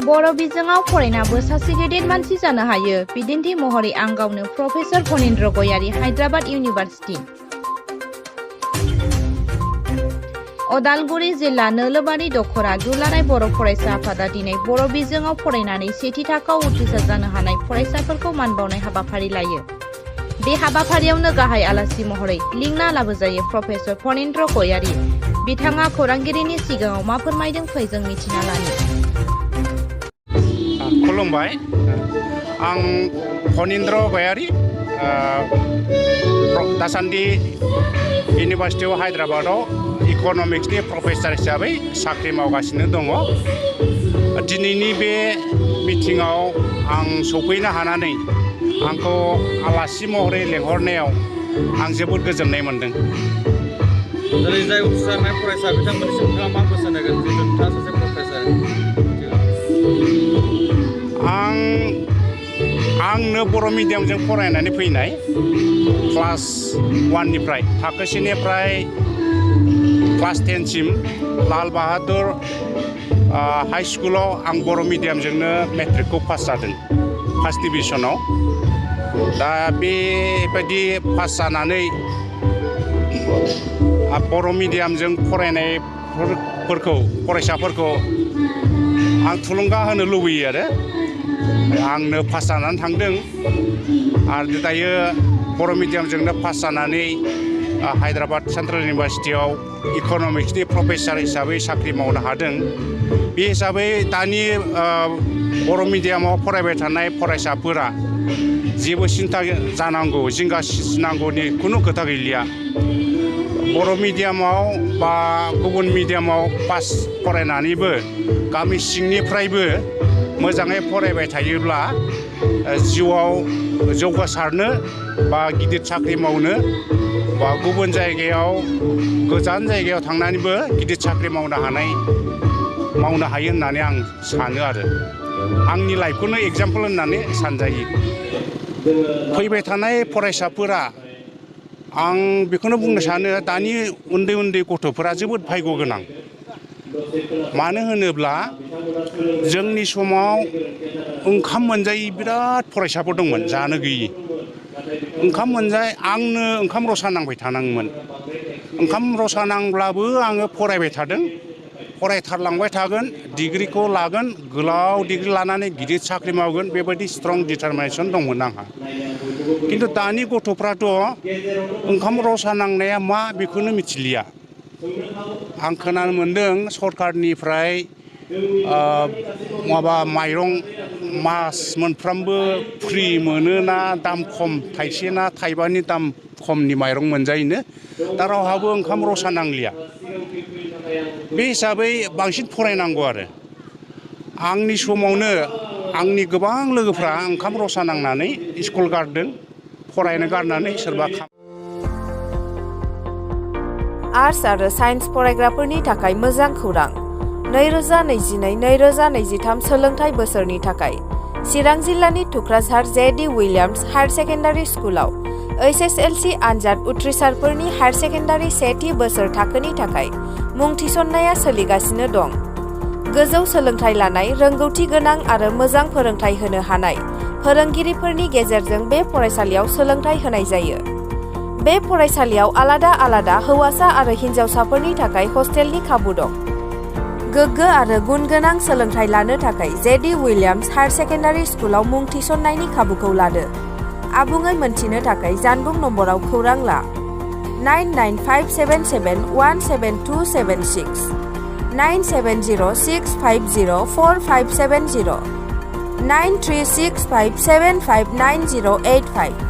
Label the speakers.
Speaker 1: बर' बिजोङाव फरायनाबो सासे गेदेर मानसि जानो हायो। बिदिन्थि महरै आं गावनो प्रफेसर फणीन्द्र गयारी, हायद्राबाद इउनिभार्सिटि। अदालगुरि जिल्ला नोलोबारि दख'रा दुलाराय बर' फरायसा आफादा दिनै बर' बिजोङाव फरायनानै सेथि थाखोआव उथ्रिसार जानो हानाय फरायसाफोरखौ मान बावनाय हाबाफारि लायो। बे हाबाफारियावनो गाहाय आलासि महरै लिंना लाबोजायो प्रफेसर फणीन्द्र गयारी। बिथाङा खौरांगिरिनि सिगाङाव मा फोरमायदों फै जों मिथिना लानि।
Speaker 2: खुलुमबाय, आं फणीन्द्र गयारी, दासान्दि इउनिभार्सिटियाव हायद्राबादाव इक'नमिक्सनि प्रफेसर हिसाबै साख्रि मावगासिनो दङ। दिनैनि बे मिटिङाव आं सफैनो हानानै आंखौ आलासि महरै लेंहरनायाव आं जोबोद गोजोननाय मोनदों।
Speaker 3: दिनै जाय उथ्रिसारनाय फरायसा बिथांमोननिसिम नोंथाङा मा बोसोन होगोन जिहेतु नोंथाङा सासे प्रफेसर?
Speaker 2: आंनो बर' मिडियामजों फरायनानै फैनाय, class 1निफ्राय थाखोसेनिफ्राय class 10सिम Lal Bahadur high स्कुलाव आं बर' मिडियामजोंनो मेट्रिकखौ पास जादों, फार्स्ट डिभिजनाव। दा बेबायदि पास जानानै बर' मिडियामजों फरायसाफोरखौ आं थुलुंगा होनो लुबैयो आरो आंनो पास जानानै थांदों आरो दायो बर' मिडियामजोंनो पास जानानै हायद्राबाद सेन्ट्रेल इउनिभार्सिटियाव इक'नमिक्सनि प्रफेसर हिसाबै साख्रि मावनो हादों। बे हिसाबै दानि बर' मिडियामाव फरायबाय थानाय फरायसाफोरा जेबो सिन्था जानांगौ, जिंगासिनांगौनि खुनु खोथा गैलिया। बर' मिडियामाव बा गुबुन मिडियामाव पास फरायनानैबो गामि सिंनिफ्रायबो मोजाङै फरायबाय थायोब्ला जिउआव जौगासारनो बा गिदिर साख्रि मावनो बा गुबुन जायगायाव गोजान जायगायाव थांनानैबो गिदिर साख्रि मावनो हायो होननानै आं सानो आरो आंनि लाइफखौनो एग्जाम्पोल होननानै सानजायो। फैबाय थानाय फरायसाफोरा आं बेखौनो बुंनो सानो, दानि उन्दै उन्दै गथ'फोरा जोबोद भाग्य गोनां। मानो होनोब्ला जोंनि समाव ओंखाम मोनजायै बिराद फरायसाफोर दंमोन, जानो गैयि। ओंखाम आंनो ओंखाम रसा नांबाय थानाङोमोन। ओंखाम रसा नांब्लाबो आङो फरायबाय थादों, फरायथारलांबाय थागोन, डिग्रिखौ लागोन, गोलाव डिग्रि लानानै गिदिर साख्रि मावगोन, बेबायदि स्ट्रं डिटारमिनेसन दंमोन आंहा। खिन्थु दानि गथ'फ्राथ' ओंखाम रसा नांनाया मा बेखौनो मिथिलिया। आं खोनानो मोन्दों सरकारनिफ्राय माइरं मास मोनफ्रामबो फ्रि मोनोना, दाम खम, थाइसे ना थाइबानि दाम खमनि माइरं मोनजायोनो। दा रावहाबो ओंखाम रसा नांलिया। बे हिसाबै बांसिन फरायनांगौ आरो आंनि समावनो आंनि गोबां लोगोफ्रा ओंखाम रसा नांनानै स्कुल गारदों, फरायनो गारनानै सोरबा
Speaker 4: आर्ट्स आरो साइन्स फरायग्राफोरनि थाखाय मोजां खौरां। 2022-2023 सोलोंथाइ बोसोरनि थाखाय चिरां जिल्लानि थुक्राझार जे.डि. उइलियाम्स हायार सेकेन्डारि स्कुलाव एसएसएलसि आनजाद उथ्रिसारफोरनि हायार सेकेन्डारि सेथि बोसोर थाखोनि थाखाय मुं थिसननाया सोलिगासिनो दं। गोजौ सोलोंथाइ लानाय, रोंगौथि गोनां आरो मोजां फोरोंथाइ होनो हानाय फोरोंगिरिफोरनि गेजेरजों बे फरायसालियाव सोलोंथाइ होनाय जायो। बे फरायसालियाव आलादा आलादा हौवासा आरो हिन्जावसाफोरनि थाखाय हस्टेलनि खाबु दं। गोग्गो आरो गुन गोनां सोलोंथाइ लानो थाखाय जे.डि. उइलियाम्स हायार सेकेन्डारि स्कुलाव मुं थिसननायनि खाबुखौ लादो। आबुङै मोनथिनो थाखाय जानबुं नम्बराव खौरां ला 99577172276 97065045570 93657590885।